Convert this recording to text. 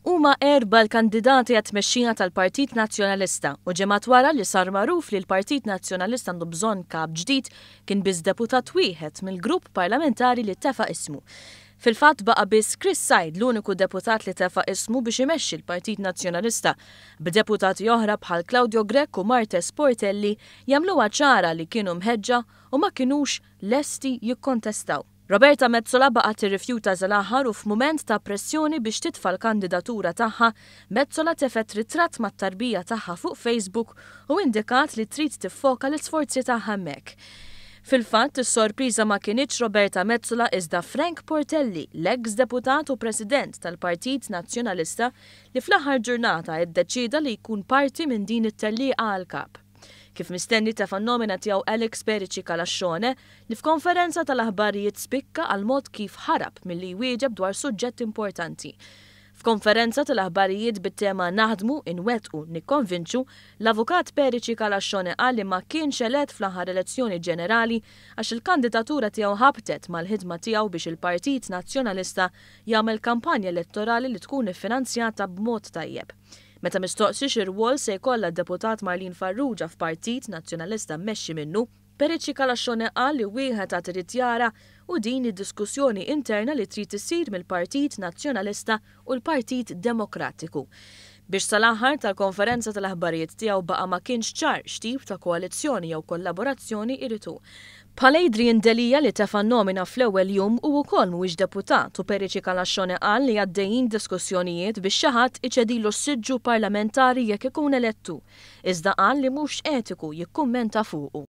Huma erbgħa l-kandidati għat-tmexxija tal-Partit Nazzjonalista u ġimgħat wara li sar magħruf li l-Partit Nazzjonalista għandu bżonn kap ġdid kien biss deputat wieħed mill-grupp parlamentari li tefa' ismu. Fil-fatt baqa' biss Chris Said l-uniku deputat li tefa' ismu biex imexxi l-Partit Nazzjonalista, b'deputati oħra bħal Claudio Grech u Marthese Portelli jagħmluha ċara li kienu mħeġġa u ma kinux lesti jikkontestaw. Roberta Metsola baqgħet tirrifjuta sal-aħħar u f'mument ta' pressjoni biex titfa' l-kandidatura tagħha, Metsola tefgħet ritratt mat-tarbija tagħha fuq Facebook u indikat li trid tiffoka l-isforzi tagħha hemmhekk. Fil-fatt, is-sorpriża ma kinitx Roberta Metsola iżda Frank Portelli, l-eks deputat u President tal-Partit Nazzjonalista li fl-aħħar ġurnata iddeċieda li jkun parti minn din it-tellieqa għall-Kap. Kif mistenni tefa' n-nomina tiegħu Alex Perici Calascione li f'konferenza tal-aħbarijiet spikka għall-mod kif ħarab milli jwieġeb dwar suġġett importanti. F'konferenza tal-aħbarijiet bit-tema Naħdmu, Inwettqu, Nikkonvinċu, l-Avukat Perici Calascione qal li ma kienx elett fl-aħħar elezzjoni ġenerali għax il-kandidatura tiegħu ħabtet mal-ħidma tiegħu biex il-Partit Nazzjonalista jagħmel kampanja elettorali li tkun iffinanzjata b'mod tajjeb. Meta mistoqsi xi rwol se jkollha d-Deputat Marlene Farrugia f'Partit Nazzjonalista mmexxi minnu, Perici Calascione qal li wieħed għad irid jara u din hi diskussjoni interna li trid issir mill-Partit Nazzjonalista u l-Partit Demokratiku. Biex sal-aħħar tal-konferenza tal-aħbarijiet tiegħu baqa' ma kienx ċar x'tip ta' koalizzjoni jew kollaborazzjoni irid hu. Bħal Adrian Delia li tefa' n-nomina fl-ewwel jum hu wkoll mhuwiex deputat u Perici Calascione qal li għaddejjin diskussjonijiet biex xi ħadd iċedilu s-siġġu parlamentari jekk ikun elett hu. Iżda qal li mhux etiku jikkummenta fuqu.